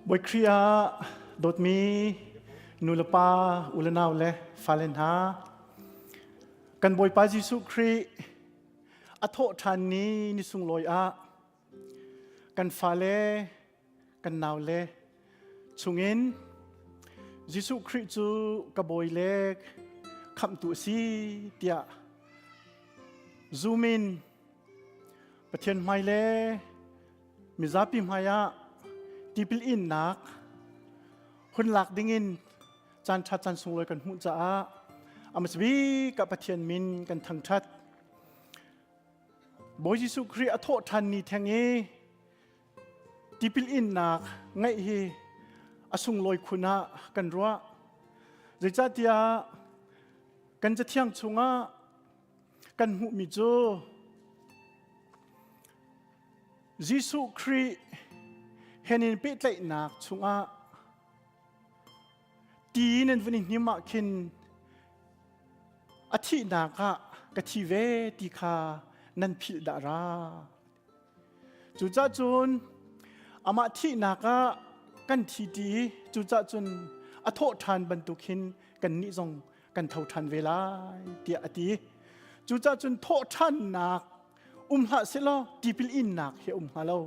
Bawi Khrih ah dawtmi nu le pa, u le nau le fale hna, kan Bawipa Jesuh Khrih a thawh ṭhan ni ni sunglawi ah kan fale, kan nau le chungin Jesuh Khrih cu ka bawi le khamhtu a si tiah zum in Pathian hmai le mizapi hmaiah tipil innak hun lak dingin caan ṭha caan sunglawi kan hmuh caah a hmasa bik ah Pathian min kan thangṭhat. Bawi Jesuh Khrih a thawh ṭhan ni theng i tipil innak ngeih hi a sunglawi khun ah kan ruah. Zeicahtiah kan Cathiang chungah kan hmuhmi cu Jesuh Khrih he nin pehtlaihnak chungah ti nan vun i hnim ah khin a thihnak ah ka thi ve ti kha nan philh dah ra. Cucah cun amah thihnak ah kan thi ti cucah cun a thawh ṭhan bantuk hin kannih zong kan tho ṭhan ve lai tiah a ti. Cucah cun thawh ṭhannak um hlah selaw tipil innak hi um hnga lo.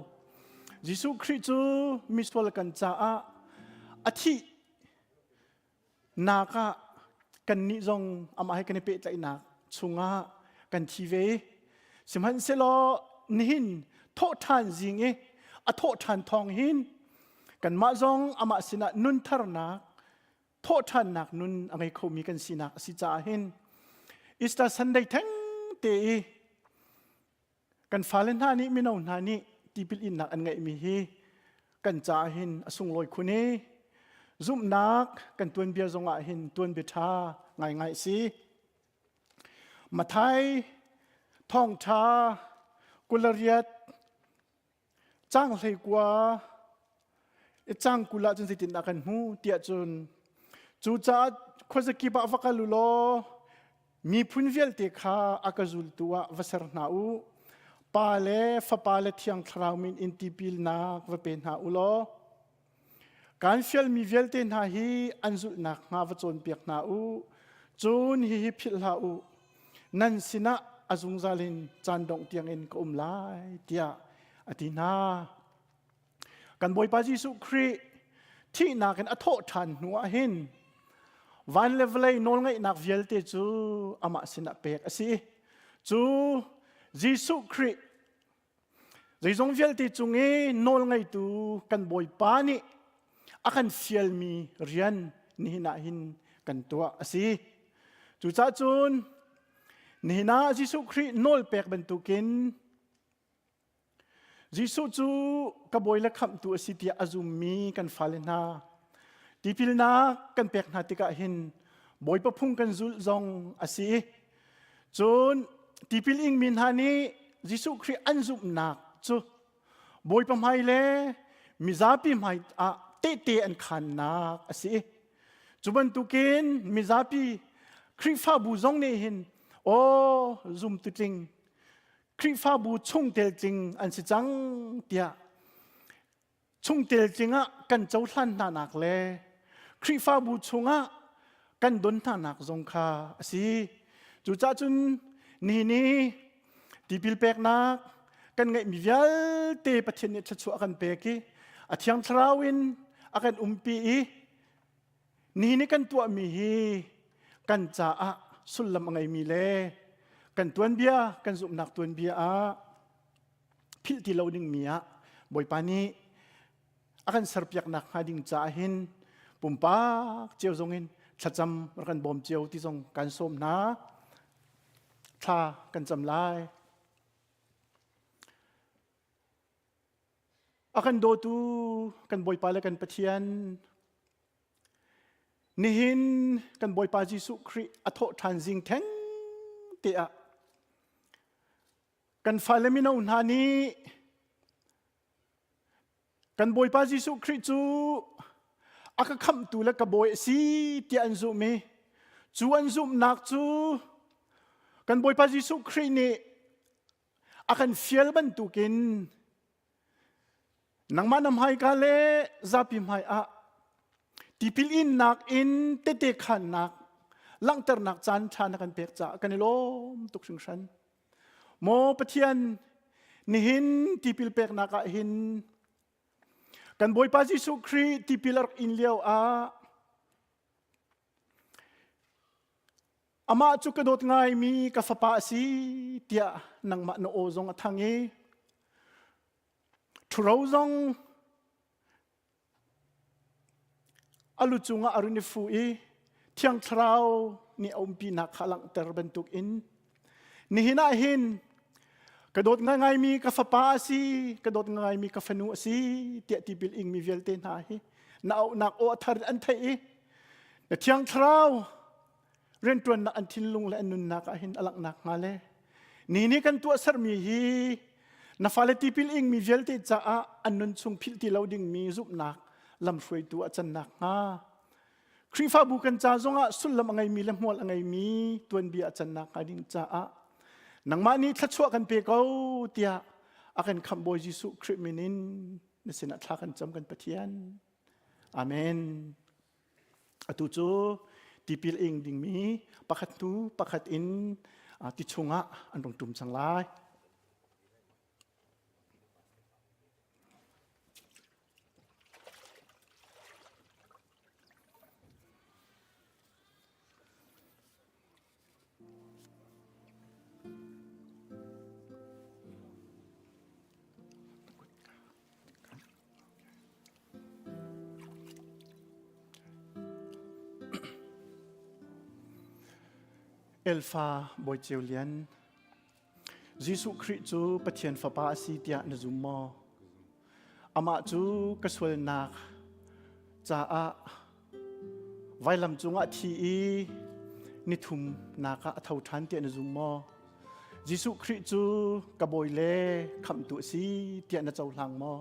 Jesuh Khrih cu misual kan caah a thih nak ah kannih zong amah he kan i pehtlaihnak chungah kan thi ve. Sihmanhsehlaw nihin thawhṭhan zing i a thawhṭhan thawng hin kanmah zong amah sinah nuntharnak thawhṭhannak nun a ngei khomi kan sinak a si caah hin Easter Sunday theng te i kan fale hna nih mino hna nih tipil innak an ngeihmi hi kan caah hin a sunglawi khun i zumhnak kan tuanbia zongah hin tuanbia ṭha ngaingai a si. Mathai thawngṭha 28 Cang 19 i cang 20 ah cun zeitindah kan hmu tiah cun cucaah khuazakip ah va kal u law miphun vialte kha a ka zultu ah va ser hna u. Pa le Fapa le Thiang Thlarau min in tipilnak va pe hna u law Kan fialmi vialte hna hi an zulhnak hnga va cawnpiak hna u. Cun hihi philh hlah u. Nan sinah a zungzal in caan dongh tiangin ka um lai tiah a ti hna. Kan Bawipa Jesuh Khrih thihnak in a thawh ṭhan hnu ah hin van le vawlei nawlngeihnak vialte cu amah sinah pek a si. Cu Jesuh Khrih Zeizong vialte cung i nawlngeitu kan Bawipa nih a kan fialmi rian nihin ah hin kan tuah a si. Cucaah cun nihin ah Jesuh Khrih nawl pek bantukin Jesuh cu ka bawi le khamhtu a si tiah a zummi kan fale hna tipilnak kan pek hna tikah hin Bawipa phung kan zulh zong a si i Cun tipil ingmi hna nih Jesuh Khrih an zumhnak cu Bawipa hmai le mizapi hmai ah tehte an khaannak a si. Cu bantukin mizapi Khrihfabu zong nih hin aw zumtu tling Khrihfabu chungtel tling an si cang tiah chungtel cingah kan cohlan hnanak le Khrihfabu chungah kan don hnanak zong kha a si. Cucaah cun nihin i tipil peknak kan ngeihmi vialte Pathian nih thluachuah a kan pek i a Thiang Thlarau in a kan umpi i nihin i kan tuahmi hi kan caah sullam a ngeimi le kan tuanbia kan zumhnak tuanbia ah philh ti lo dingmi ah Bawipa nih a kan serpiaknak hnga ding caah hin pumpak cio zong in thlacam rak kan bawm cio ti zong kan sawm hna. Thla kan cam lai. A kan dawtu kan Bawipa le kan Pathian nihin kan Bawipa Jesuh Khrih a thawh ṭhan zing theng te ah Kan fale mino hna nih kan Bawipa Jesuh Khrih cu a ka khamhtu le ka bawi a si tiah an zumh i cu an zumhnak cu kan Bawipa Jesuh Khrih nih a kan fial bantukin. Nangmah na hmaika le zapi hmai ah tipil innak in tete khannak langhternak caan ṭha na kan pek caah kan i lawm tuk hringhran. Maw Pathian, nihin tipil peknak ah hin kan Bawipa Jesuh Khrih tipil a rak in lio ah Amah cu ka dawt ngaimi ka fapa a si tiah nangmah na aw zong a thang i ṭhuro zong a lu cungah a run i fu i Thiang Thlarau nih a umpinak kha a langhter bantukin nihin ah hin ka dawt ngaingaimi ka fapa a si ka dawt ngaingaimi ka fanu a si tiah tipil ingmi vialte hna hi na auhnak aw a thar in an theih i na Thiang Thlarau rianṭuannak an thinlung le an nunnak ah hin a langhnak hnga le ni nih kan tuahsermi hi na fale tipil ingmi vialte caah an nun chung philh ti lo dingmi zumhnak lamhruaitu a cannak hnga Khrihfabu kan ca zongah sullam a ngeimi le hmual a ngeimi tuanbia a cannak hnga ding caah nangmah nih thluachuah kan pe ko tiah a kan khamh Bawi Jesuh Khrih min in na sinah thla kan cam kan Pathian. Amen. Atu cu tipil ing dingmi pakhat hnu pakhat in ti chungah an rung ṭum cang lai. Elfa Bawi Ceu Lian Jesuh Khrih cu Pathian Fapa a si tiah na zum maw? Amah cu ka sualnak caah vailam cungah thi i nithum nak ah a tho ṭhan tiah na zum maw? Jesuh Khrih cu ka bawi le khamhtu a si tiah na cohlang maw?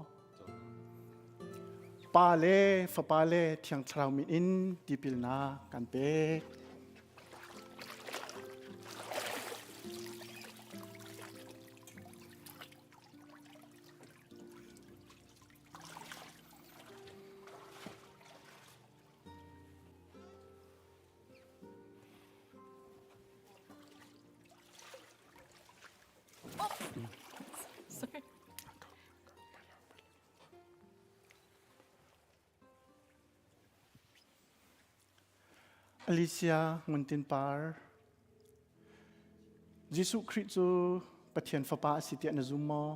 Pa le Fapa le Thiang Thlarau min in tipilnak kan pek. Sorry. Alicia Nguntin Par Jesuh Khrih cu Pathian Fapa a si tiah na zum maw?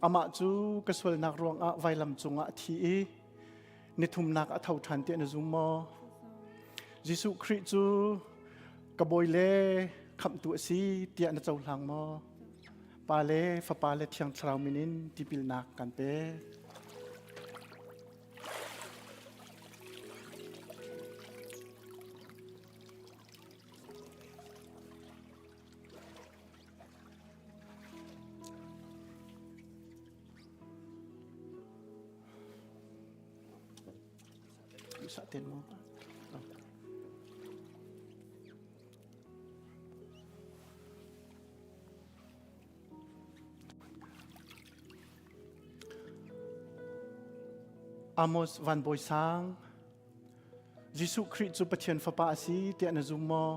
Amah cu ka sualnak ruangah vailam cungah a thi i nithumnak a tho ṭhan tiah na zum maw? Jesuh Khrih cu ka bawi le khamhtu a si tiah na cohlang maw? Pa le Fapa le Thiang Thlarau min in tipilnak kan pek. Sa ten mo. Amos Van Bawi Sang Jesuh Khrih cu Pathian Fapa a si tiah na zum maw?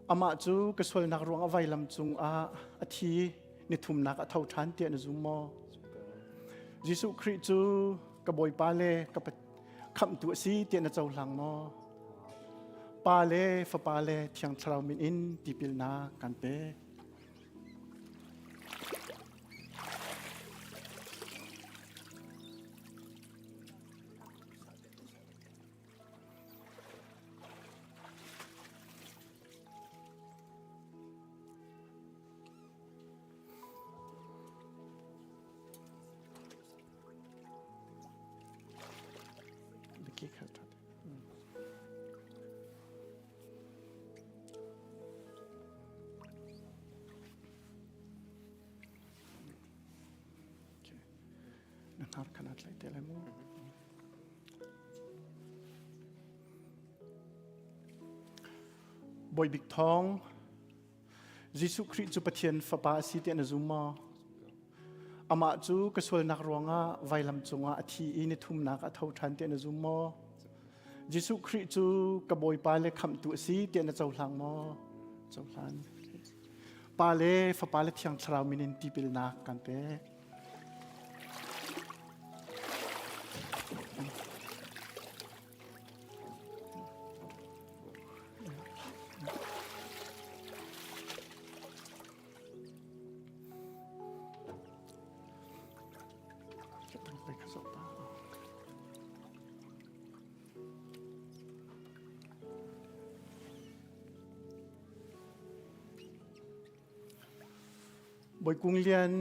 Amah cu ka sualnak ruangah vailam cungah a thi nithumnak a tho ṭhan tiah na zum maw? Jesuh Khrih cu ka Bawipa le ka khamhtu a si tiah na cohlang maw? Pa le Fapa le Thiang Thlarau min in tipilnak kan pek. Na hnar khan aa tlaih te lai mu. Bawi Bik Thawng, Jesuh Khrih cu Pathian Fapa a si tiah na zum maw? Amah cu ka sualnak ruangah vailam cungah a thi i ni thumnak a tho ṭhan tiah na zum maw? Jesuh Khrih cu ka Bawipa le Khamhtu a si tiah na cohlang maw? Cohlan. Pa le Fapa le Thiang Thlarau min in tipilnak kan pek. Bawi Kung Lian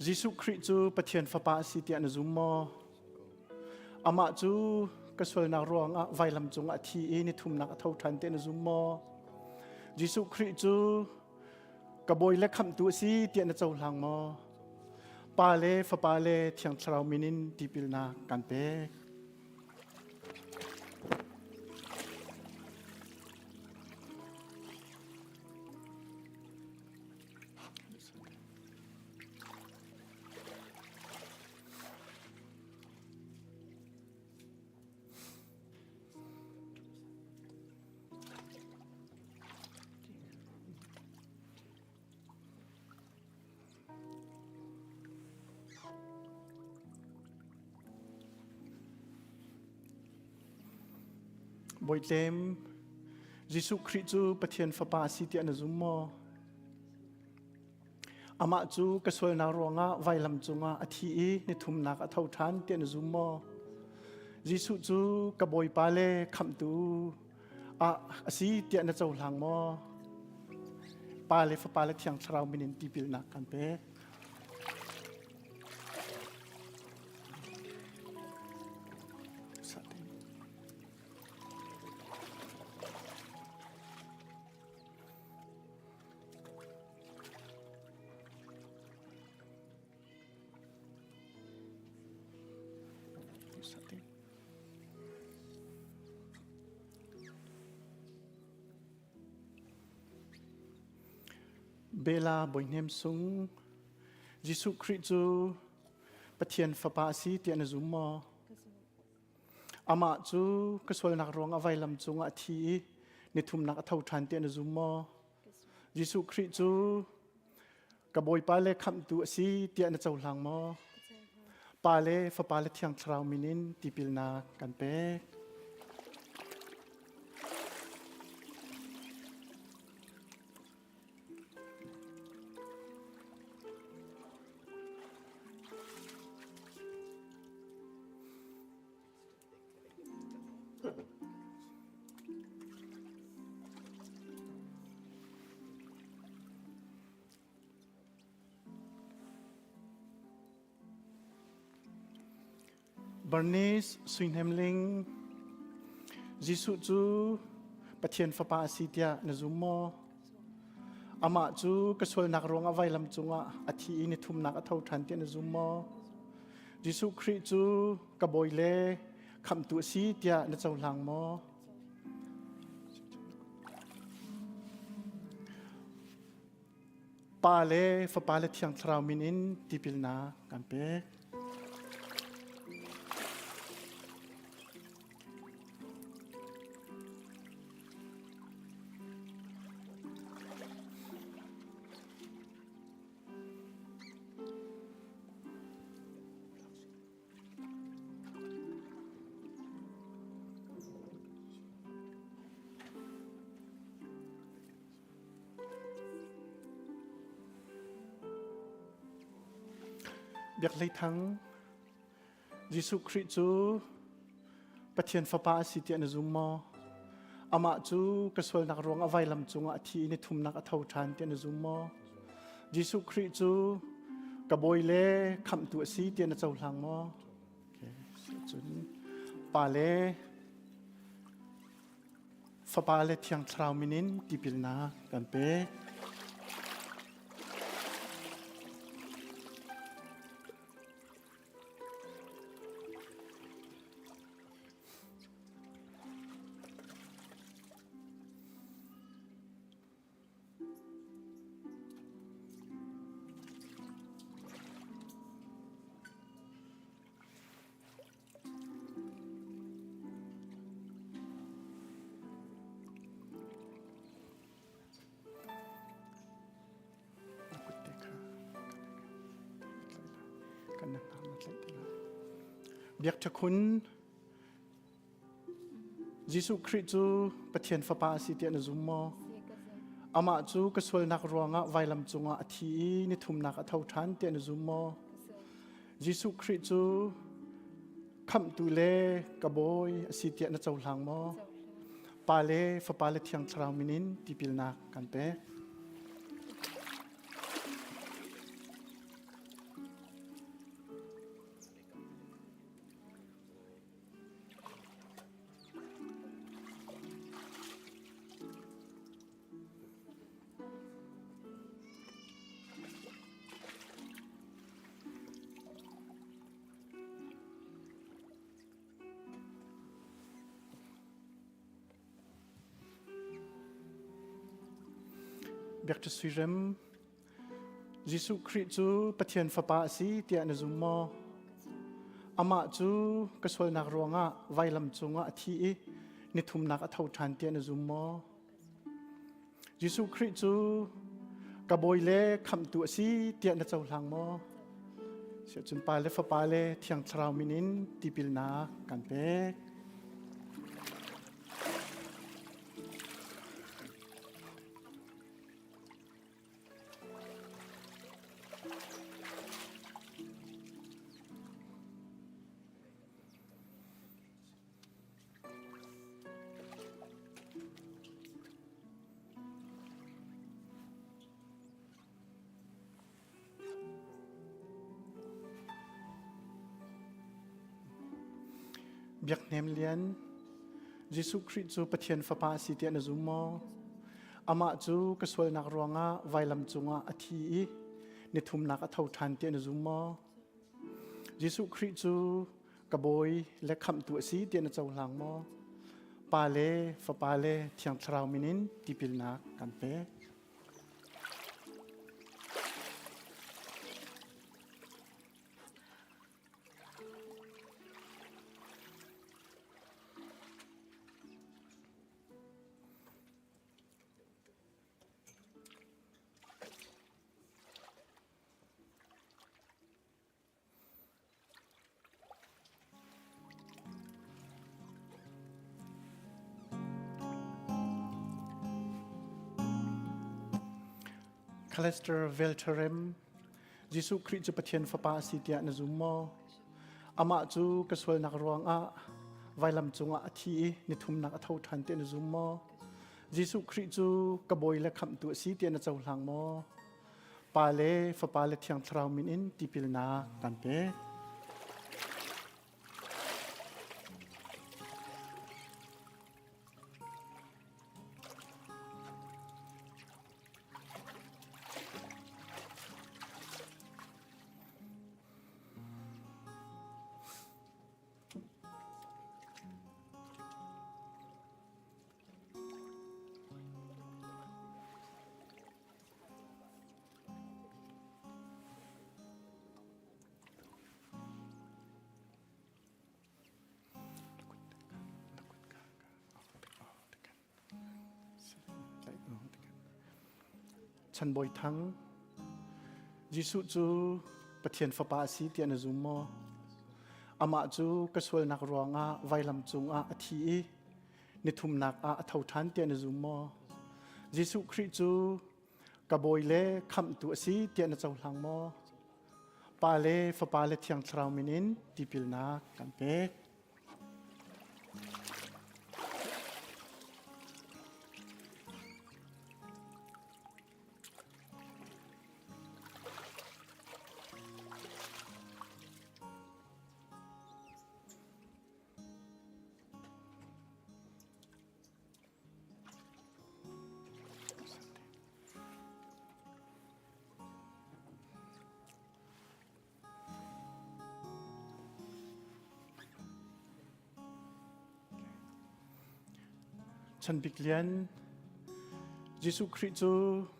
Jesuh Khrih cu Pathian Fapa a si tiah na zum maw? Amah cu ka sualnak ruangah vailam cungah a thi i ni thumnak a tho ṭhan tiah na zum maw? Jesuh Khrih cu ka bawi le khamhtu a si tiah na cohlang maw? Pa le Fapa le Thiang Thlarau min in tipilnak kan pek. Bawitlem, Jesuh Khrih cu Pathian Fapa a si tiah na zum maw? Amah cu ka sualnak ruangah vailam cungah a thi i ni thumnak a tho ṭhan tiah na zum maw? Jesuh cu ka Bawipa le Khamhtu ah a si tiah na cohlang maw? Pa le Fapa le Thiang Thlarau min in tipilnak kan pek. Bela Bawihnem Sung Jesuh Khrih cu Pathian Fapa a si tiah na zum maw? Amah cu ka sualnak ruangah vailam cungah a thi i nithumnak a tho ṭhan tiah na zum maw? Jesuh Khrih cu ka Bawipa le Khamhtu a si tiah na cohlang maw? Pa le Fapa le Thiang Thlarau min in tipilnak kan pek. Bernice Suihnem Ling Jesuh cu Pathian Fapa a si tiah na zum maw? Amah cu ka sualnak ruangah vailam cungah a thi i ni thumnak a tho ṭhan tiah na zum maw? Jesuh Khrih cu ka bawi le khamhtu a si tiah na cohlang maw? Pa le Fapa le Thiang Thlarau min in tipilnak kan pek. Biak Hlei Thang, Jesuh Khrih cu Pathian Fapa a si tiah na zum maw? Amah cu ka sualnak ruangah vailam cungah a thi i ni thumnak a tho ṭhan tiah na zum maw? Jesuh Khrih cu ka bawi le khamhtu a si tiah na cohlang maw? Okay. Cun Pa le Fapa le Thiang Thlarau min in tipilnak kan pek. Biakṭhakhun Jesuh Khrih cu Pathian Fapa a si tiah na zum maw? Amah cu ka sualnak ruangah vailam cungah a thi i nithumnak a tho ṭhan tiah na zum maw? Jesuh Khrih cu khamhtu le ka bawi a si tiah na cohlang maw? Pa le Fapa le Thiang Thlarau min in tipilnak kan pek. Biakṭha Suirem Jesuh Khrih cu Pathian Fapa a si tiah na zum maw? Amah cu ka sualnak ruangah vailam cungah a thi i nithumnak a tho ṭhan tiah na zum maw? Jesuh Khrih cu ka bawi le khamhtu a si tiah na cohlang maw? Siahcun Pa le Fapa le Thiang Thlarau min in tipilnak kan pek. Biaknem Lian, Jesuh Khrih cu Pathian Fapa a si tiah na zum maw? Amah cu ka sualnak ruangah vailam cungah a thi i nithumnak a tho ṭhan tiah na zum maw? Jesuh Khrih cu ka bawi le khamhtu a si tiah na cohlang maw? Pa le Fapa le Thiang Thlarau min in tipilnak kan pek. Calester Velterem Jesuh Khrih cu Pathian Fapa a si tiah na zum maw? Amah cu ka sualnak ruangah vailam cungah a thi i nithumnak a tho ṭhan tiah na zum maw? Jesuh Khrih cu ka bawi le khamhtu a si tiah na cohlang maw? Pa le Fapa le Thiang Thlarau min in tipilnak kan pek. Chan Bawi Thang Jesuh cu Pathian Fapa a si tiah na zum maw? Amah cu ka sualnak ruangah vailam cungah a thi i nithumnak ah a tho ṭhan tiah na zum maw? Jesuh Khrih cu ka bawi le khamhtu a si tiah na cohlang maw? Pa le Fapa le Thiang Thlarau min in tipilnak kan pek. Chan Bik Lian, Jesuh Khrih cu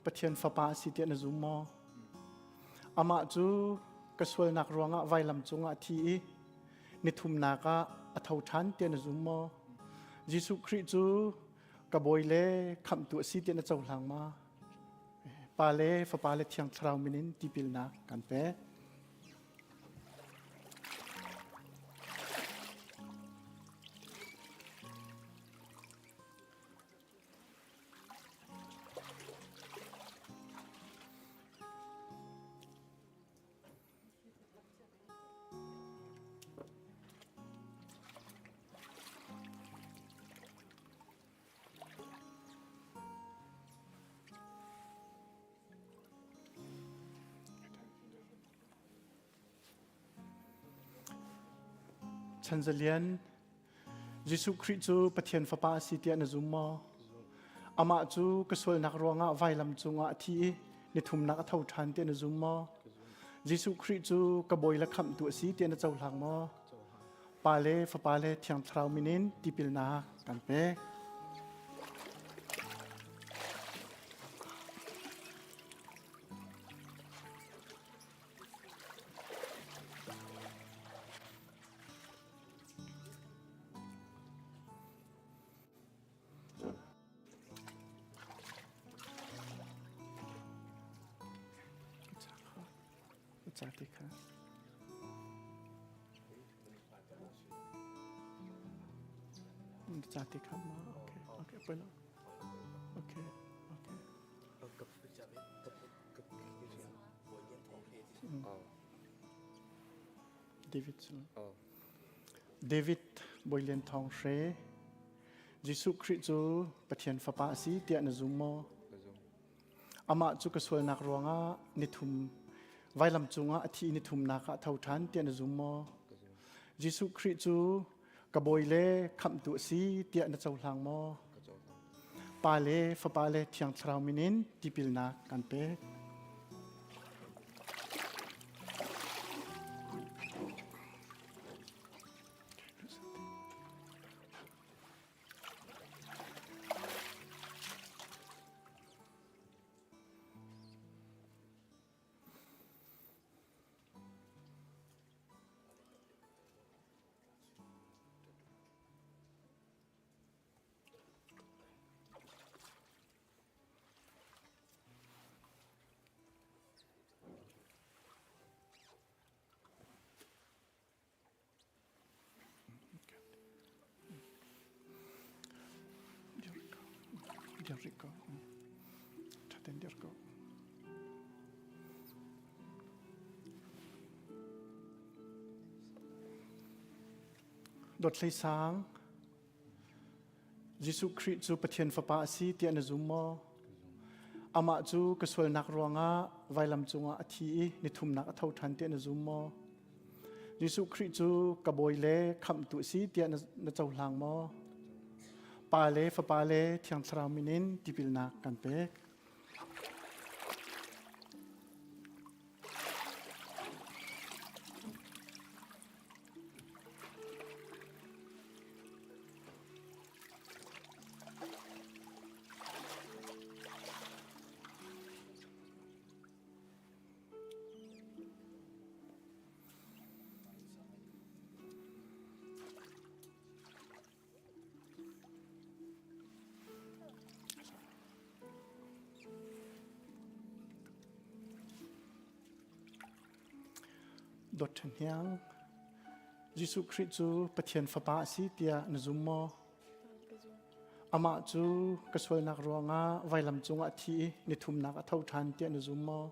Pathian Fapa a si tiah na zum maw? Amah cu ka sualnak ruangah vailam cungah a thi i nithumnak ah a tho ṭhan tiah na zum maw? Jesuh Khrih cu ka bawi le khamhtu a si tiah na cohlang ma? Pa le Fapa le Thiang Thlarau min in tipilnak kan pek. Chanzalian, Jesuh Khrih cu Pathian Fapa a si tiah na zum maw? Amah cu ka sualnak ruangah vailam cungah a thi i nithumnak a tho ṭhan tiah na zum maw? Jesuh Khrih cu ka bawi le khamhtu a si tiah na cohlang maw? Pa le Fapa le Thiang Thlarau min in tipilnak kan pek. Cate kha. Cate kha ma okay okay pala okay okay. David cu David Bawi Lian Thawng Hre Jesuh Khrih cu Pathian Fapa a si tiah na zum maw? Amah cu ka sualnak ruangah nithum vailam cungah a thi nithumnak ah tho ṭhan tiah na zum maw? Jesuh Khrih cu ka bawi le khamhtu a si tiah na cohlang maw? Pa le Fapa le Thiang Thlarau min in tipilnak kan pek. Dir rih ko. Ṭhaten dir ko. Dawt Sang, Jesuh Khrih cu Pathian Fapa a si tiah na zum maw? Amah cu ka sualnak ruangah vailam cungah a thi i nithumnak a tho ṭhan tiah na zum maw? Jesuh Khrih cu ka bawi le khamhtu a si tiah na cohlang maw? Pa le Fapa le Thiang Thlarau min in tipilnak kan pek. Dawt ṭhahniang, Jesuh Khrih cu Pathian Fapa a si tiah na zum maw? Amah cu ka sualnak ruangah vailam cungah a thi i nithumnak a tho ṭhan tiah na zum maw?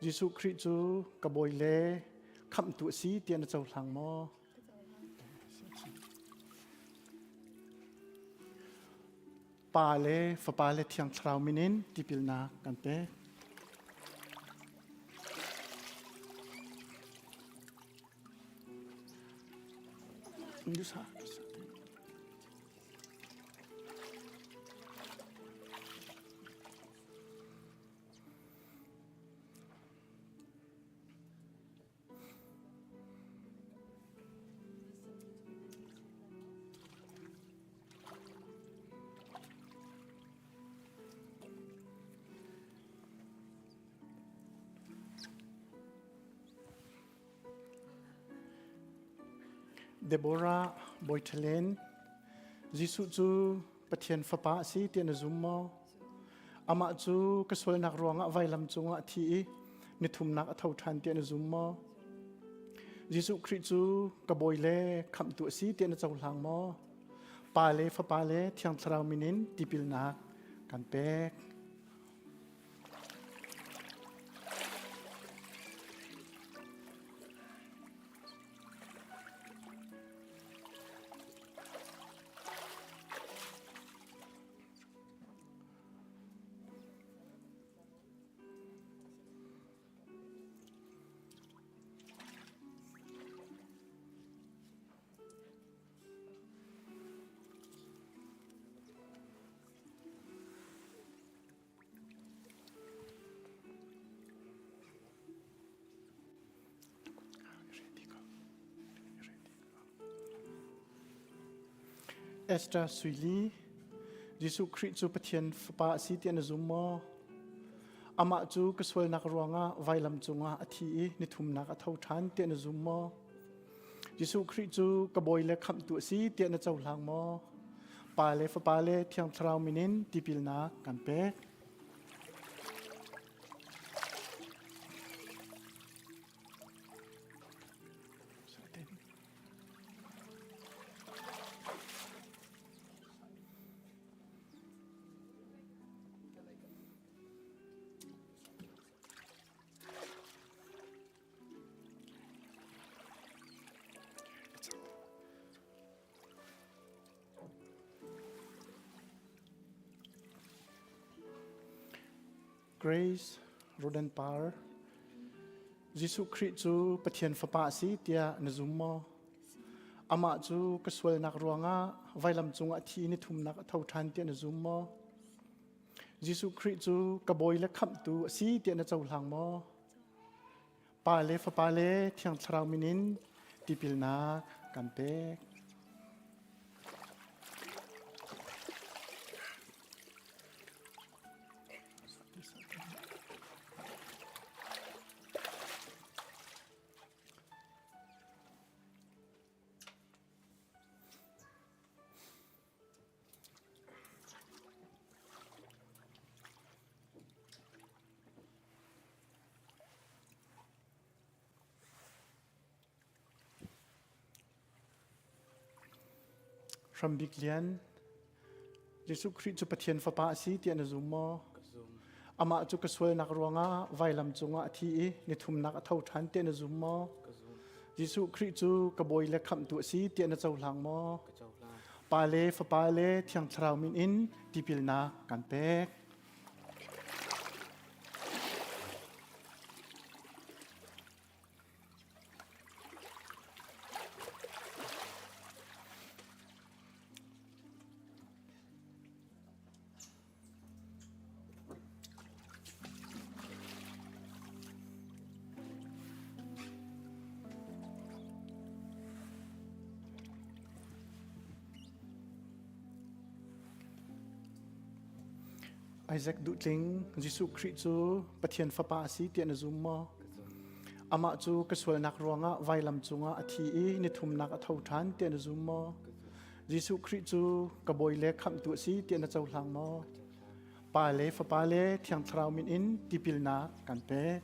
Jesuh Khrih cu ka bawi le khamhtu a si tiah na cohlang maw? Pa le Fapa le Thiang Thlarau min in tipilnak kan pek. Dusa, dusa. Deborah Bawiṭhalen, Jesuh cu Pathian Fapa a si tiah na zum maw? Amah cu ka sualnak ruangah vailam cungah a thi i nithumnak a tho ṭhan tiah na zum maw? Jesuh Khrih cu ka bawi le khamhtu a si tiah na cohlang maw? Pa le Fapa le Thiang Thlarau min in tipilnak kan pek. Esther Suili, Jesuh Khrih cu Pathian Fapa a si tiah na zum maw? Amah cu ka sualnak ruangah vailam cungah a thi i nithumnak a tho ṭhan tiah na zum maw? Jesuh Khrih cu ka bawi le khamhtu a si tiah na cohlang maw? Pa le Fapa le Thiang Thlarau min in tipilnak kan pek. Grace Roden Par Jesuh Khrih cu Pathian Fapa a si tiah na zum maw? Amah cu ka sualnak ruangah vailam cungah thi ni thumnak a tho ṭhan tiah na zum maw? Jesuh Khrih cu ka bawi le khamhtu a si tiah na cohlang maw? Pa le Fapa le Thiang Thlarau min in tipilnak kan pek. Hrambik Lian, Jesuh Khrih cu Pathian Fapa a si tiah na zum maw? Amah cu ka sualnak ruangah vailam cungah a thi i nithumnak a tho ṭhan tiah na zum maw? Jesuh Khrih cu ka bawi le khamhtu a si tiah na cohlang maw? Pa le Fapa le Thiang Thlarau min in tipilnak kan pek. Isaac duhtling Jesuh Khrih cu Pathian Fapa a si tiah na zum maw? Amah cu ka sualnak ruangah vailam cungah a thi i nithumnak a tho ṭhan tiah na zum maw? Jesuh Khrih cu ka bawi le khamhtu a si tiah na cohlang maw? Pa le Fapa le Thiang Thlarau min in tipilnak kan pek.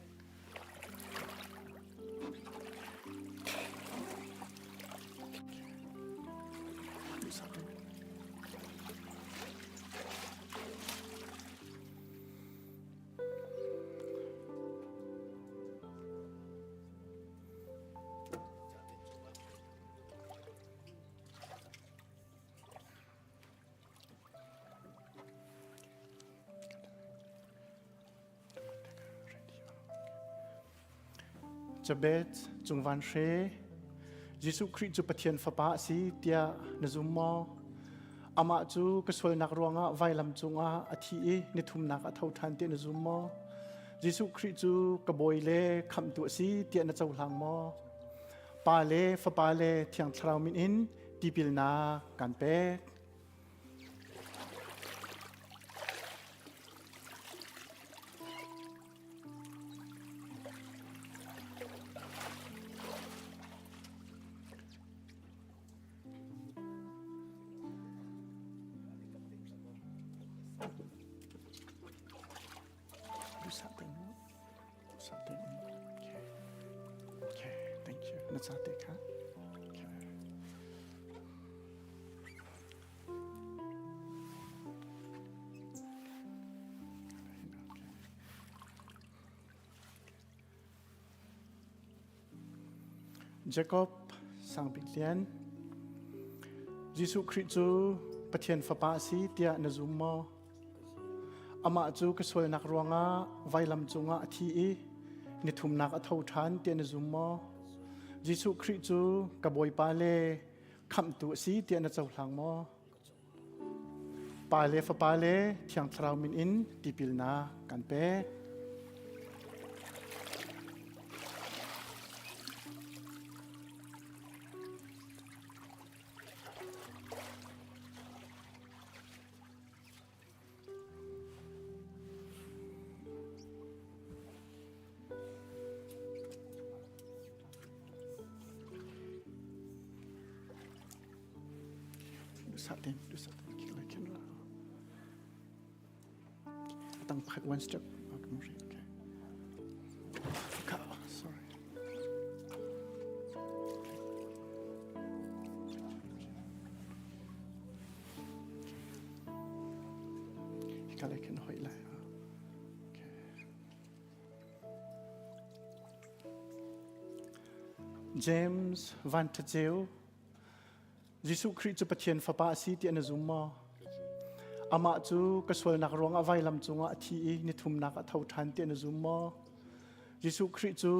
Jabez cung van hre Jesuh Khrih cu Pathian Fapa a si tiah na zum maw? Amah cu ka sualnak ruangah vailam cungah a thi i nithumnak a tho ṭhan tiah na zum maw? Jesuh Khrih cu ka bawi le khamhtu a si tiah na cohlang maw? Pa le Fapa le Thiang Thlarau min in tipilnak kan pek. Okay. Okay, thank you. Na ca te kha. Okay. Jacob Sangbik Lian Jesuh Khrih cu Pathian Fapa a si tiah na zum maw? Amah cu ka sualnak ruangah vailam cungah a thi i nithumnak a tho ṭhan tiah na zum maw? Jesuh Khrih cu ka Bawipa le Khamhtu a si tiah na cohlang maw? Pa le Fapa le Thiang Thlarau min in tipilnak kan pek. Duhsah tein, duhsah tein khik lai khin ra. Tang pakhat one step. Okay. Sorry. Hika lei khin hoih lai. Okay. James Van Taceu Jesuh Khrih cu Pathian Fapa a si ti na zum maw? Amah cu ka sualnak ruangah vailam cungah a thi i nithumnak a tho ṭhan ti na zum maw? Jesuh Khrih cu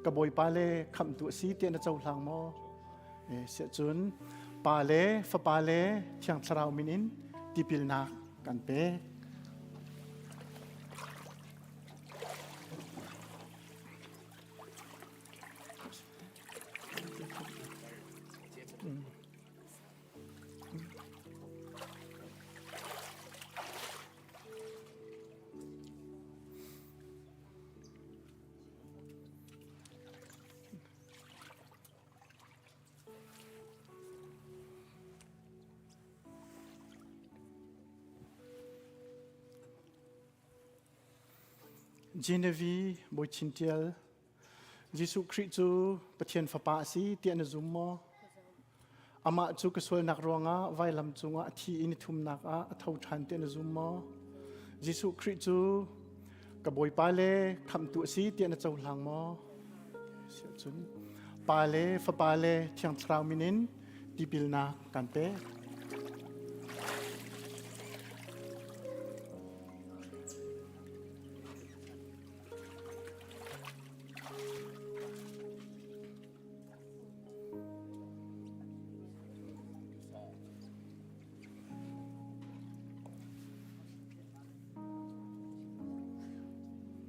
ka Bawipa le khamhtu a si ti na cohlang maw? E, siahcun Pa le Fapa le Thiang Thlarau min in tipilnak kan pek. Genevieve Bawi Chin Tial Jesuh Khrih cu Pathian Fapa a si tiah na zum maw? Amah cu ka sualnak ruangah vailam cungah a thi i nithumnak ah a tho ṭhan tiah na zum maw? Jesuh Khrih cu ka Bawipa le Khamhtu a si tiah na cohlang maw? Siahcun Pa le Fapa le Thiang Thlarau min in tipilnak kan pek.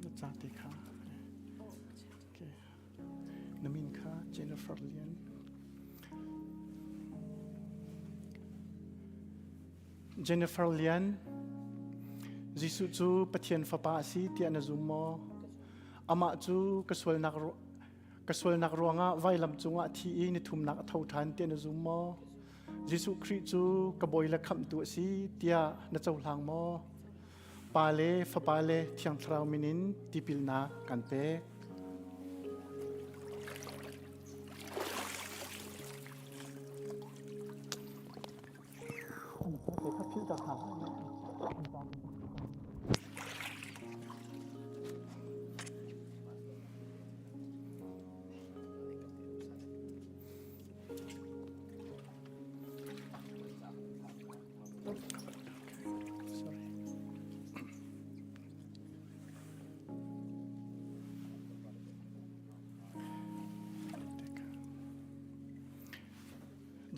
Na ca te kha. Okay. Na min kha Jennifer Lian. Jennifer Lian, Jesuh cu Pathian Fapa a si tiah na zum maw? Amah cu ka sualnak ka sualnak ruangah vailam cungah a thi i nithumnak a tho ṭhan tiah na zum maw? Jesuh Khrih cu ka bawi le khamhtu a si tiah na cohlang maw? Pa le Fapa le Thiang Thlarau min in tipilnak kan pek.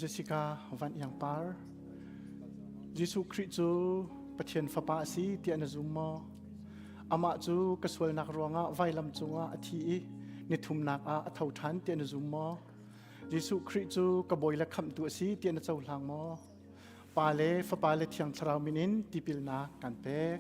Jessica Van Iang Par Jesuh Khrih cu Pathian Fapa a si tiah na zum maw? Amah cu ka sualnak ruangah vailam cungah a thi i nithumnak ah a tho ṭhan tiah na zum maw? Jesuh Khrih cu ka bawi le khamhtu a si tiah na cohlang maw? Pa le Fapa le Thiang Thlarau min in tipilnak kan pek.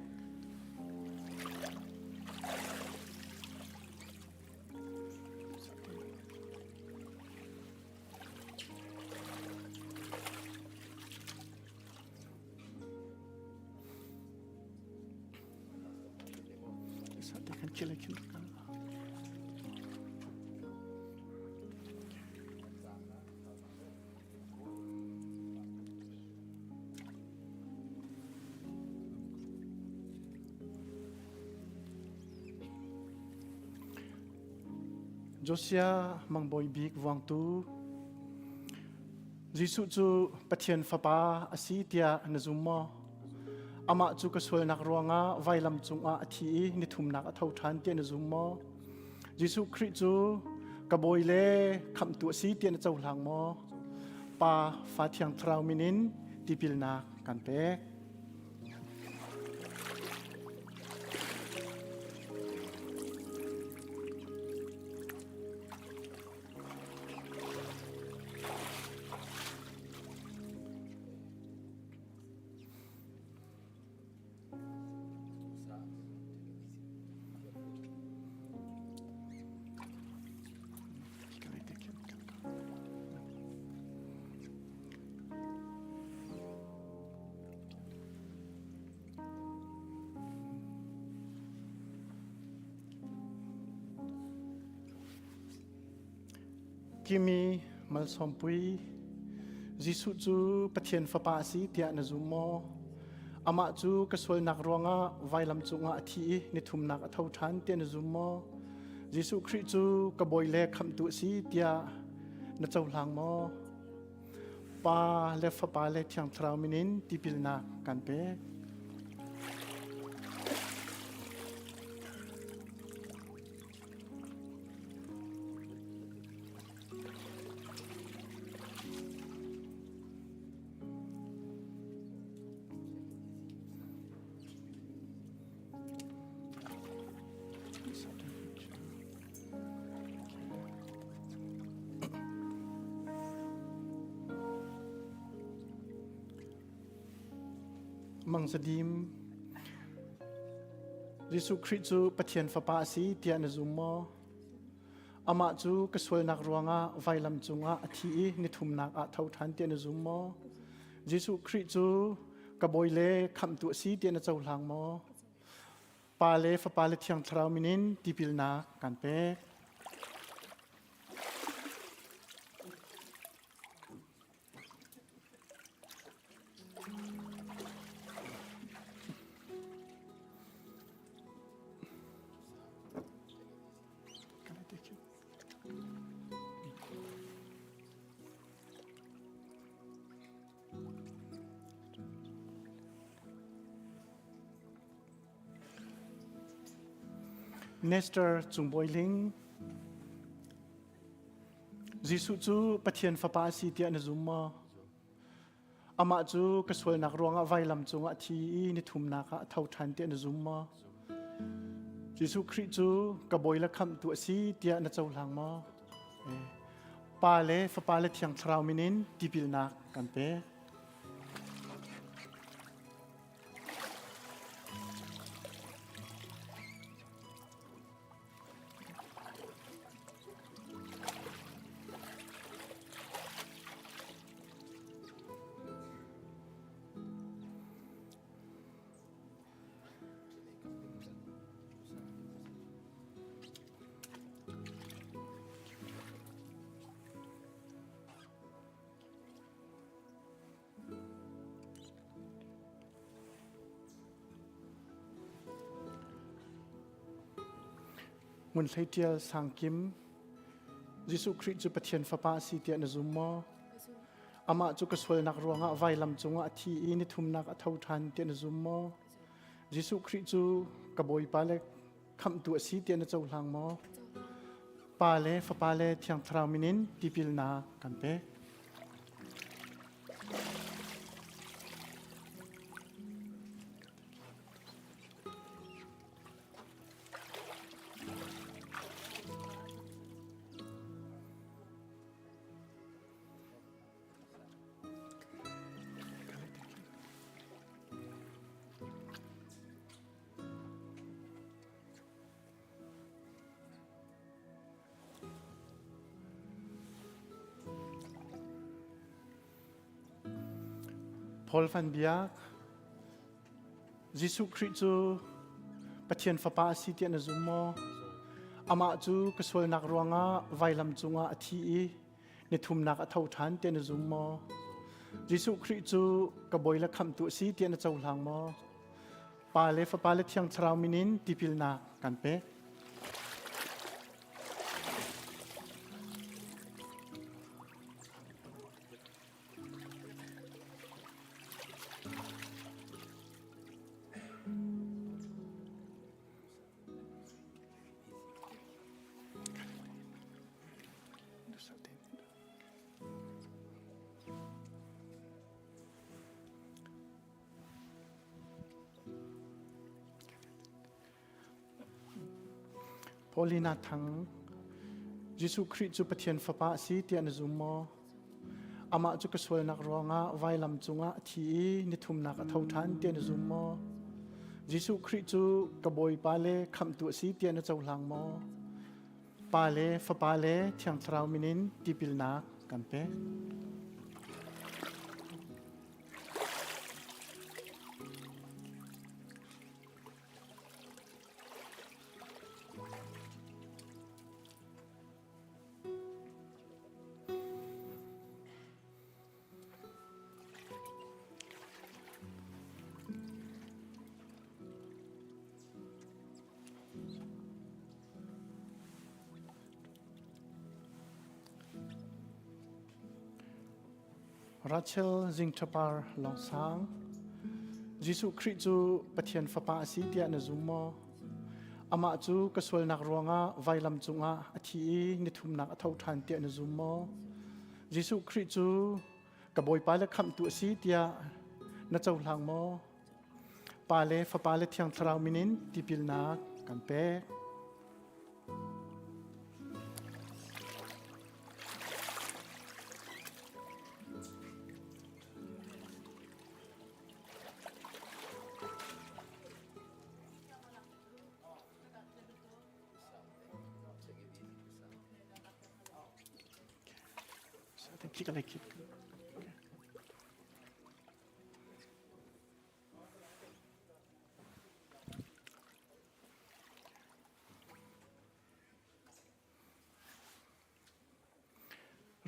Josiah mangbawi bik vuangtu Jesuh cu Pathian Fapa a si tiah na zum maw? Amah cu ka sualnak ruangah vailam cungah a thi i nithumnak a tho ṭhan tiah na zum maw? Jesuh Khrih cu ka bawi le khamhtu a si tiah na cohlang maw? Pa, Fa Thiang Thlarau min in tipilnak kan pek. Kimi Malsawmpui, Jesuh cu Pathian Fapa a si tiah na zum maw? Amah cu ka sualnak ruangah vailam cungah a thi i nithumnak a tho ṭhan tiah na zum maw? Jesuh Khrih cu ka Bawi le Khamhtu a si tiah na cohlang maw? Pa le Fapa le Thiang Thlarau min in tipilnak kan pek. Mang Zadim, Jesuh Khrih cu Pathian Fapa a si tiah na zum maw? Amah cu ka sualnak ruangah vailam cungah a thi i nithumnak ah tho ṭhan tiah na zum maw? Jesuh Khrih cu ka Bawi le Khamhtu a si tiah na cohlang maw? Pa le Fapa le Thiang Thlarau min in tipilnak kan pek. Can I take you? Nestor Cungbawi Ling Jesuh cu Pathian Fapa a si tiah na zum maw? Amah cu ka sualnak ruangah vailam cungah a thi i nithumnak ah a tho ṭhan tiah na zum maw? Jesuh Khrih cu ka Bawi le Khamhtu a si tiah na cohlang maw? Pa le Fapa le Thiang Thlarau min in tipilnak kan pek. Ngun Hlei Ṭial Sang Kim, Jesuh Khrih cu Pathian Fapa a si tiah na zum maw? Amah cu ka sualnak ruangah vailam cungah a thi i nithumnak a tho ṭhan tiah na zum maw? Jesuh Khrih cu ka Bawipa le Khamhtu a si tiah na cohlang maw? Pa le Fapa le Thiang Thlarau min in tipilnak kan pek. Paul Van Biak, Jesuh Khrih cu Pathian Fapa a si tiah na zum maw? Amah cu ka sualnak ruangah vailam cungah a thi i nithumnak a tho ṭhan tiah na zum maw? Jesuh Khrih cu ka Bawi le Khamhtu a si tiah na cohlang maw? Pa le Fapa le Thiang Thlarau min in tipilnak kan pek. Paulina Thang, Jesuh Khrih cu Pathian Fapa a si tiah na zum maw? Amah cu ka sualnak ruangah vailam cungah a thi i nithumnak a tho ṭhan tiah na zum maw? Jesuh Khrih cu ka Bawipa le Khamhtu a si tiah na cohlang maw? Pa le Fapa le Thiang Thlarau min in tipilnak kan pek. Rachel Zingṭhapar Lawngsang, Jesuh Khrih cu Pathian Fapa a si tiah na zum maw? Amah cu ka sualnak ruangah vailam cungah a thi i nithumnak a tho ṭhan tiah na zum maw? Jesuh Khrih cu ka Bawipa le Khamhtu a si tiah na cohlang maw? Pa le Fapa le Thiang Thlarau min in tipilnak kan pek.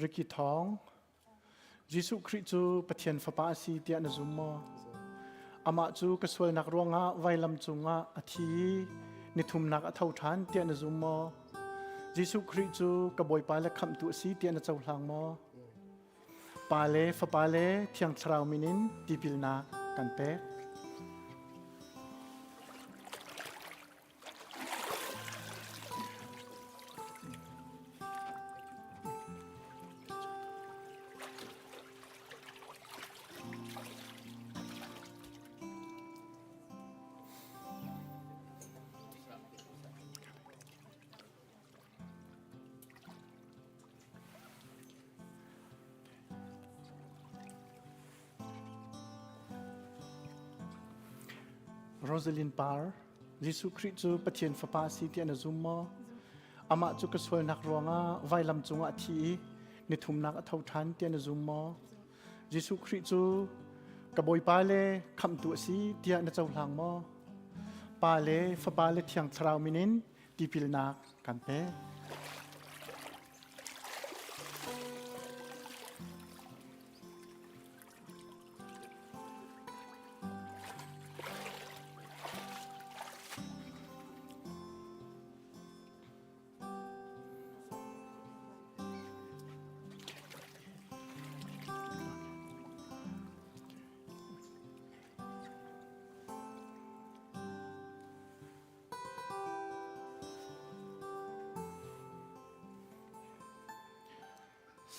Ricky Thawng, Jesuh Khrih cu Pathian Fapa a si tiah na zum maw? Amah cu ka sualnak ruangah vailam cungah a thi i nithumnak a tho ṭhan tiah na zum maw? Jesuh Khrih cu ka Bawipa le Khamhtu a si tiah na cohlang maw? Pa le Fapa le Thiang Thlarau min in tipilnak kan pek. Rosalind Parr, Jesuh Khrih cu Pathian Fapa a si tiah na zum maw? Amah cu ka sualnak ruangah vailam cungah a thi i nithumnak a tho ṭhan tiah na zum maw? Jesuh Khrih cu ka Bawipa le Khamhtu a si tiah na cohlang maw? Pa le Fapa le Thiang Thlarau min in tipilnak kan pek.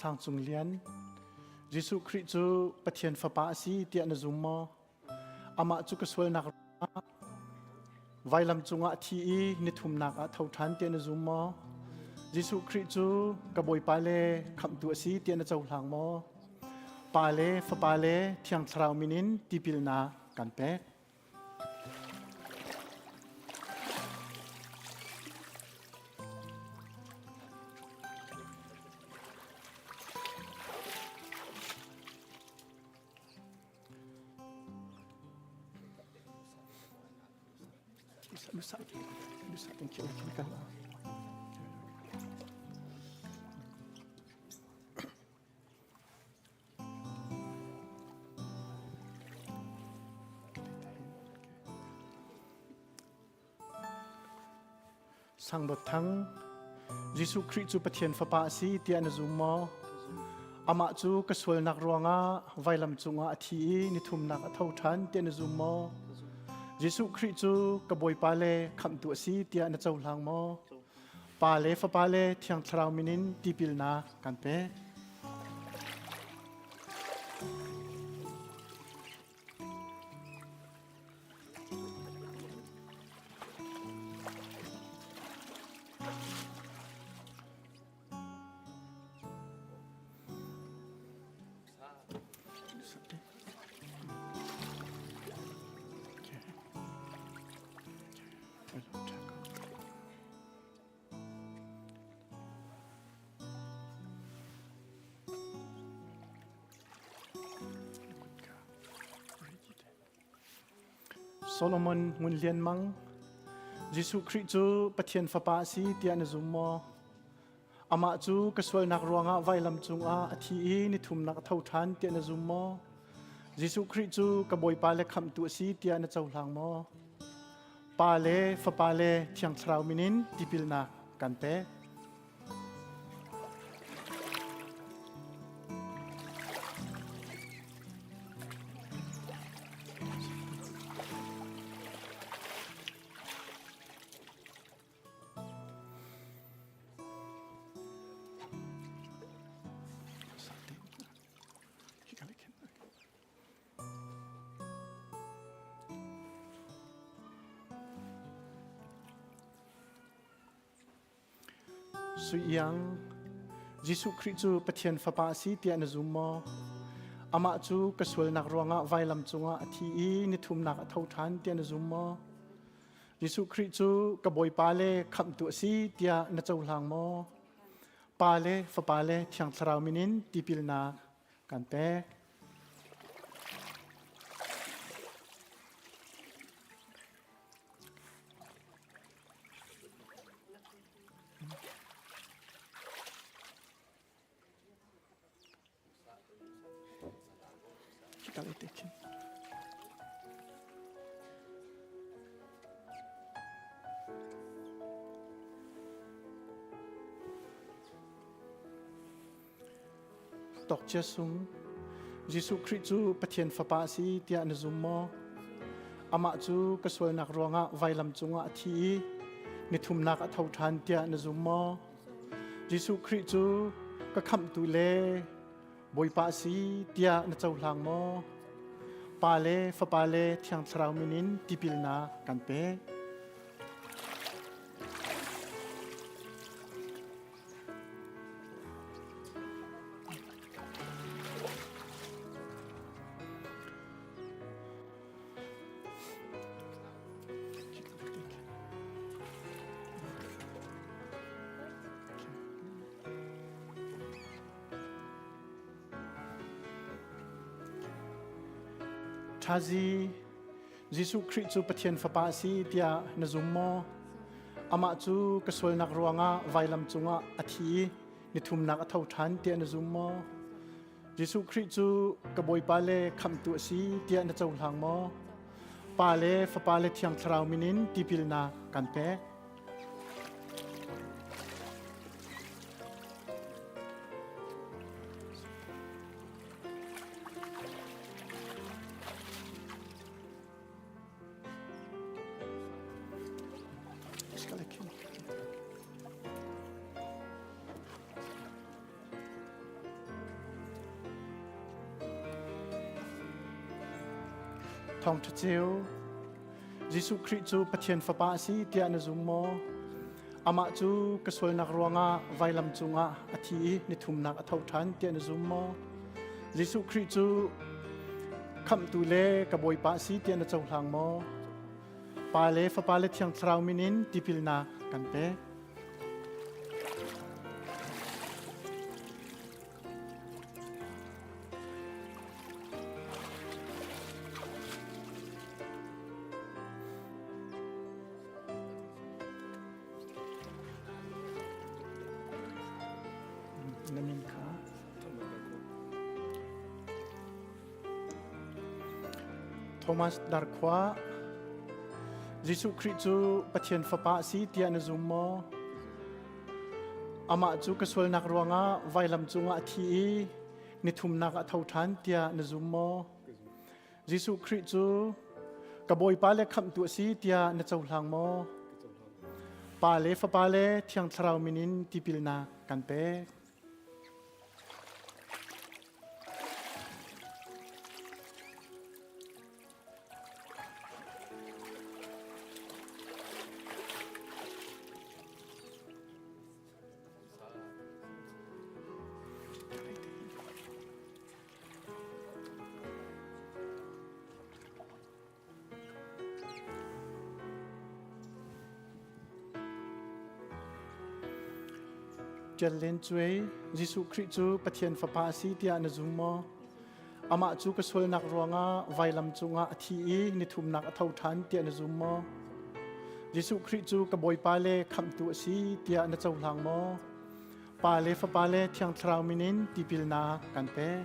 Sang Cung Lian, Jesuh Khrih cu Pathian Fapa a si tiah na zum maw? Amah cu ka sualnak vailam cungah a thi i nithumnak ah tho ṭhan tiah na zum maw? Jesuh Khrih cu ka Bawipa le Khamhtu a si tiah na cohlang maw? Pa le Fapa le Thiang Thlarau min in tipilnak kan pek. Sang Dawt Thang, Jesuh Khrih cu Pathian Fapa a si tiah na zum maw? Amah cu ka sualnak ruangah vailam cungah a thi i nithumnak a tho ṭhan tiah na zum maw? Jesuh Khrih cu ka Bawipa le Khamhtu a si tiah na cohlang maw? Pa le Fapa le Thiang Thlarau min in tipilnak kan pek. Solomon Ngun Lian Mang, Jesuh Khrih cu Pathian Fapa a si tiah na zum maw? Amah cu ka sualnak ruangah vailam cungah a thi i nithumnak a tho ṭhan tiah na zum maw? Jesuh Khrih cu ka Bawipa le Khamhtu a si tiah na cohlang maw? Pa le Fapa le Thiang Thlarau min in tipilnak kan pek. Sui Iang, Jesuh Khrih cu Pathian Fapa a si tiah na zum maw? Amah cu ka sualnak ruangah vailam cungah a thi i nithumnak a tho ṭhan tiah na zum maw? Jesuh Khrih cu ka Bawipa le Khamhtu a si tiah na cohlang maw? Pa le Fapa le Thiang Thlarau min in tipilnak kan pek. Tawkcia sung Jesuh Khrih cu Pathian Fapa a si tiah na zum maw? Amah cu ka sualnak ruangah vailam cungah a thi i nithumnak a tho ṭhan tiah na zum maw? Jesuh Khrih cu ka khamhtu le Bawipa a si tiah na cohlang maw? Pa le Fapa le Thiang Thlarau min in tipilnak kan pek. Ṭhazi, Jesuh Khrih cu Pathian Fapa a si tiah na zum maw? Amah cu ka sualnak ruangah vailam cungah a thi i nithumnak a tho ṭhan tiah na zum maw? Jesuh Khrih cu ka Bawipa le Khamhtu a si tiah na cohlang maw? Pa le Fapa le Thiang Thlarau min in tipilnak kan pek. Thawngṭha ceu Jesuh Khrih cu Pathian Fapa a si tiah na zum maw? Amah cu ka sualnak ruangah vailam cungah a thi i nithumnak a tho ṭhan tiah na zum maw? Jesuh Khrih cu Khamhtu le ka Bawipa a si tiah na cohlang maw? Pa le Fapa le Thiang Thlarau min in tipilnak kan pek. Na min kha Thomas Darkhua Jesuh Khrih cu Pathian Fapa a si tiah na zum maw? Amah cu ka sualnak ruangah vailam cungah a thi i nithumnak ah a tho ṭhan tiah na zum maw? Jesuh Khrih cu ka Bawipa le Khamhtu a si tiah na cohlang maw? Pa le Fapa le Thiang Thlarau min in tipilnak kan pek. Ṭial Len Cuai, Jesuh Khrih cu Pathian Fapa a si tiah na zum maw? Amah cu ka sualnak ruangah vailam cungah a thi i nithumnak a tho ṭhan tiah na zum maw? Jesuh Khrih cu ka Bawipa le Khamhtu a si tiah na cohlang maw? Pa le Fapa le Thiang Thlarau min in tipilnak kan pek.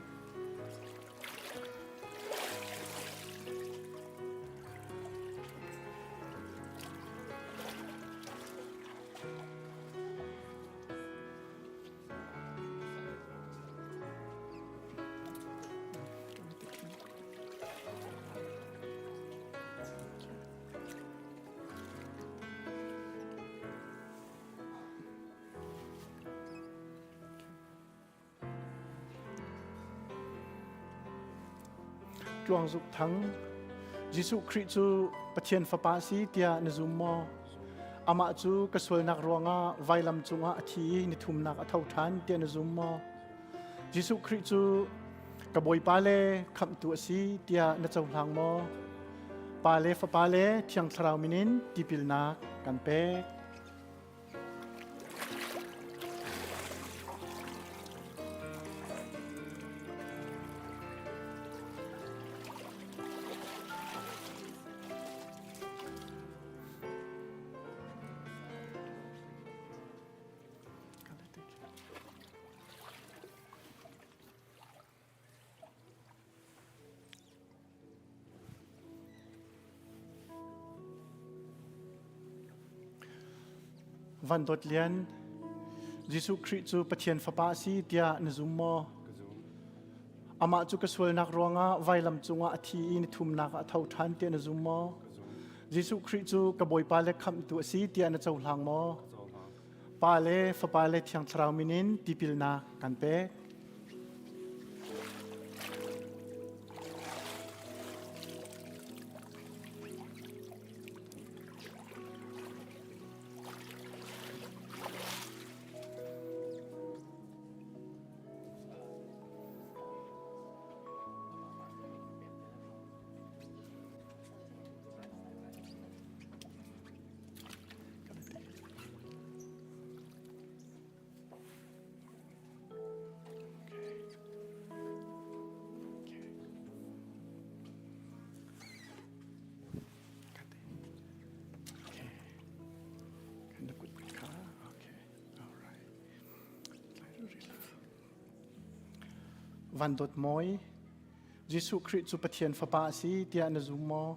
Tluang Zuk Thang, Jesuh Khrih cu Pathian Fapa a si tiah na zum maw? Amah cu ka sualnak ruangah vailam cungah a thi i nithumnak a tho ṭhan tiah na zum maw? Jesuh Khrih cu ka Bawipa le Khamhtu a si tiah na cohlang maw? Pa le Fapa le Thiang Thlarau min in tipilnak kan pek. Van Dawt Lian, Jesuh Khrih cu Pathian Fapa a si tiah na zum maw? Amah cu ka sualnak ruangah vailam cungah a thi i ni thumnak ah a tho ṭhan tiah na zum maw? Jesuh Khrih cu ka Bawipa le Khamhtu a si tiah na cohlang maw? Pa le Fapa le Thiang Thlarau min in tipilnak kan pek. Van Dawt Mawi, Jesuh Khrih cu Pathian Fapa a si tiah na zum maw?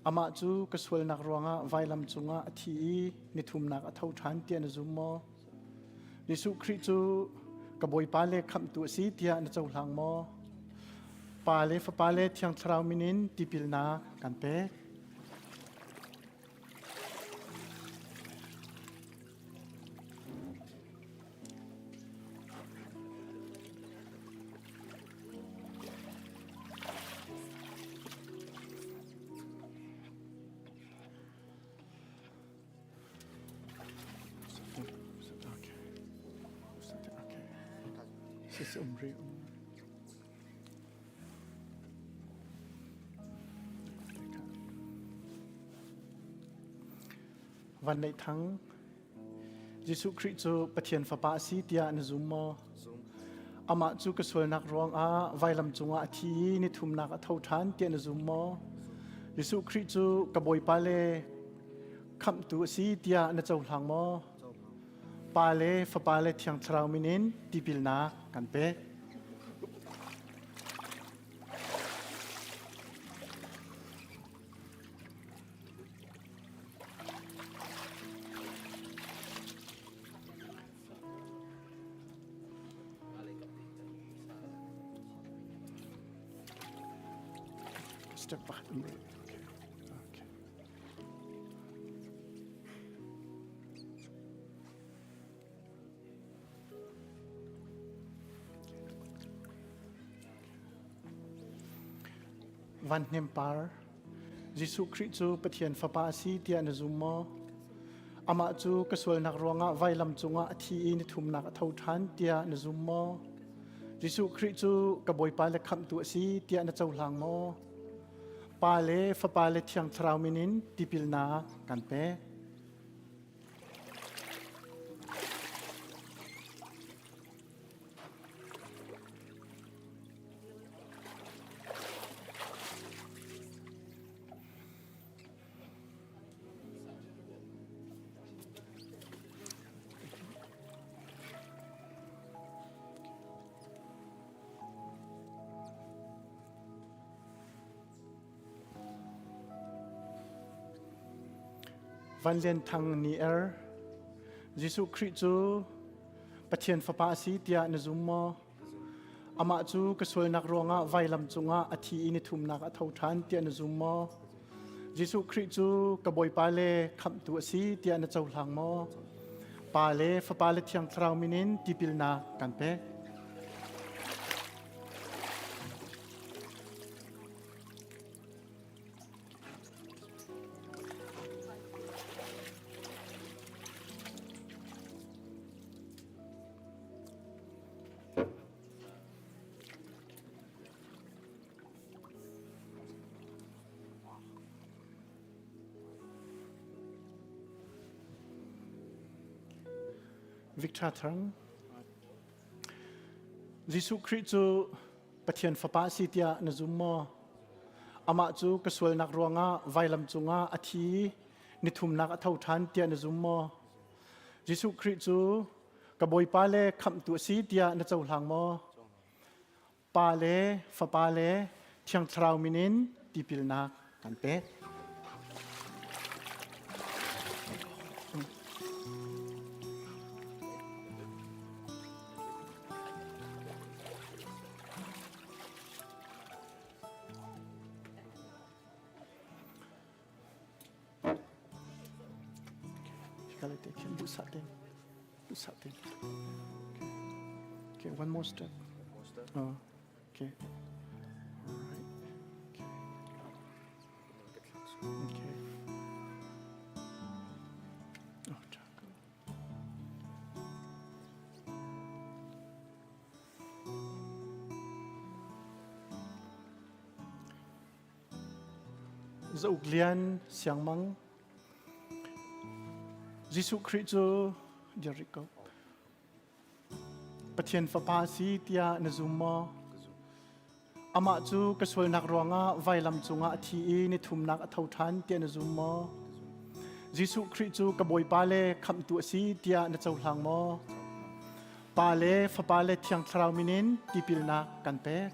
Amah cu ka sualnak ruangah vailam cungah a thi i nithumnak a tho ṭhan tiah na zum maw? Jesuh Khrih cu ka Bawipa le Khamhtu a si tiah na cohlang maw? Pa le Fapa le Thiang Thlarau min in tipilnak kan pek. Van Neih Thang, Jesuh Khrih cu Pathian Fapa a si tiah na zum maw? Zum. Amah cu ka sualnak ruangah vailam cungah a thi i ni thumnak a tho ṭhan tiah na zum maw? Jesuh Khrih cu ka Bawipa le Khamhtu a si tiah na cohlang maw? Cohlang. Pa le Fapa le Thiang Thlarau min in tipilnak kan pek. Step pakhat um rih. Okay. Okay. Van Hnem Par, Jesuh Khrih cu Pathian Fapa a si tiah na zum maw? Amah cu ka sualnak ruangah vailam cungah a thi i ni thumnak a tho ṭhan tiah na zum maw? Jesuh Khrih cu ka Bawipa le Khamhtu a si tiah na cohlang maw? Pa le Fapa le Thiang Thlarau min in tipilnak kan pek. Van Lian Thang Ni Er Jesuh Khrih cu Pathian Fapa a si tiah na zum maw? Amah cu ka sualnak ruangah vailam cungah a thi i ni thumnak a tho ṭhan tiah na zum maw? Jesuh Khrih cu ka Bawipa le Khamhtu a si tiah na cohlang maw? Pa le Fapa le Thiang Thlarau min in tipilnak kan pek. Victor Thang. Jesuh Khrih cu Pathian Fapa a si tiah na zum maw? Amah cu ka sualnak ruangah vailam cungah a thi i nithumnak a tho ṭhan tiah na zum maw? Jesuh Khrih cu ka Bawipa le Khamhtu a si tiah na cohlang maw? Pa le Fapa le Thiang Thlarau min in tipilnak kan pek. Okay, one more step. Oh, okay. All right. Okay. Okay. Oh, Zauk Lian Siangmang Jesuh Khrih cu dir rih ko. Pathian Fapa si tiah na zum maw? Amah cu ka sualnak ruangah vailam cungah a thi i ni thumnak a tho ṭhan tiah na zum maw? Jesuh Khrih cu ka Bawipa le Khamhtu a si tiah na cohlang maw? Pa le Fapa le Thiang Thlarau min in tipilnak kan pek.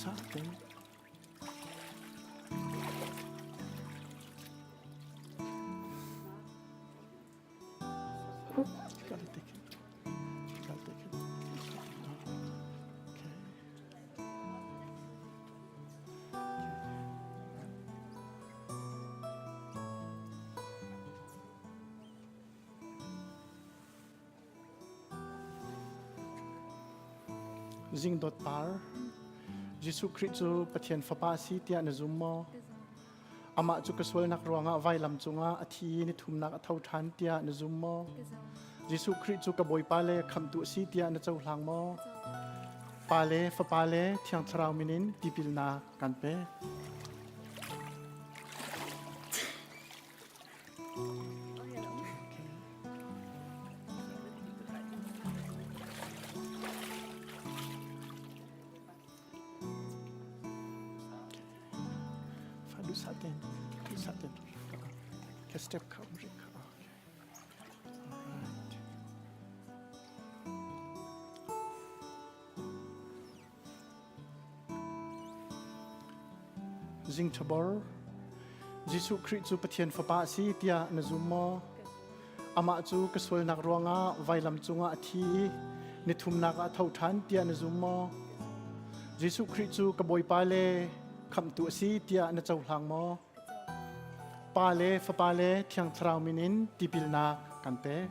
Sa te. Gotta take it. Gotta take it. Okay. Zingdawt par, Jesuh Khrih cu Pathian Fapa a si tiah na zum maw? Amah cu ka sualnak ruangah vailam cungah a thi i ni thumnak a tho ṭhan tiah na zum maw? Jesuh Khrih cu ka Bawipa le Khamhtu a si tiah na cohlang maw? Pa le Fapa le Thiang Thlarau min in tipilnak kan pek. Step kha um rih kha. Okay. Alright. Zingṭhabor, Jesuh Khrih cu Pathian Fapa a si tiah na zum maw? Amah cu ka sualnak ruangah vailam cungah a thi i nithumnak ah a tho ṭhan tiah na zum maw? Jesuh Khrih cu ka Bawipa le Khamhtu a si tiah na cohlang maw? Pa le Fapa le Thiang Thlarau min in tipilnak kan pek.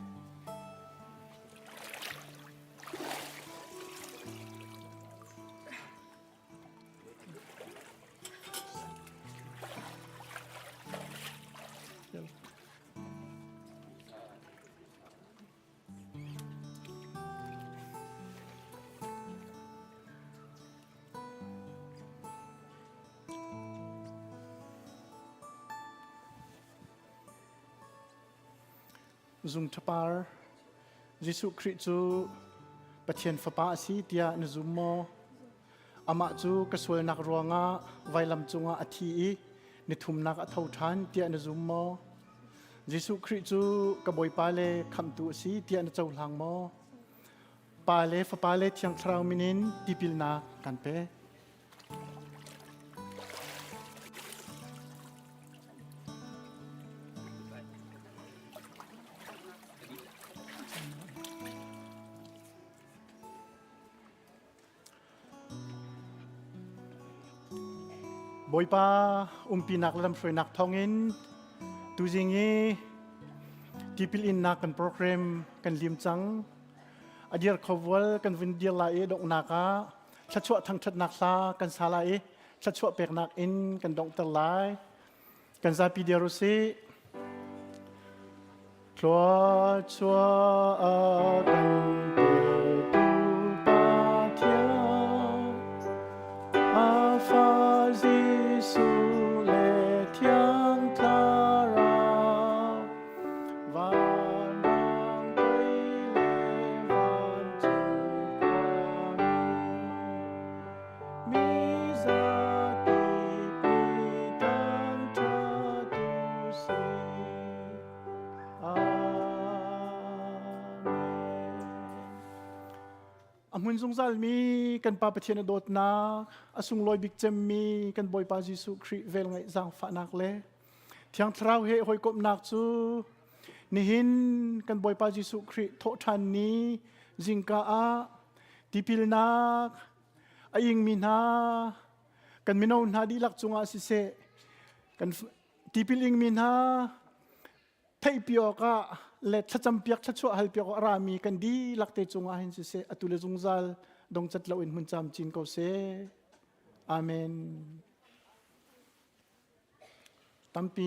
Zungṭhapar, Jesuh Khrih cu Pathian Fapa a si tiah na zum maw? Amah cu ka sualnak ruangah vailam cungah a thi i nithumnak a tho ṭhan tiah na zum maw? Jesuh Khrih cu ka Bawipa le Khamhtu a si tiah na cohlang maw? Pa le Fapa le Thiang Thlarau min in tipilnak kan pek. Bawipa umpinak le lamhruainak thawngin tuzing i tipil innak kan program kan lim cang. A dir kho vual kan vun dir lai i donghnak ah thluachuah thangṭhatnak hla kan sa lai i thluachuah peknak in kan donghter lai. Kan zapi dir u sih. Thluachuah a kan petu Pathian. A hmun zungzalmi kan Pa Pathian a dawtnak, a sunglawi bik cemmi kan Bawipa Jesuh Khrih velngeih zaangfahnak le Thiang Thlarau he hawikomhnak cu nihin kan Bawipa Jesuh Khrih thawhṭhan ni zingka ah tipilnak a ingmi hna kan mino hna dihlak cungah siseh kan tipil ingmi hna theihpi awkah le thlacampiak thluachuah halpiak awk a rami kan dihlak te cungah hin siseh atu le zungzal dongcat loin hmun camcin ko seh. Amen. Tampi.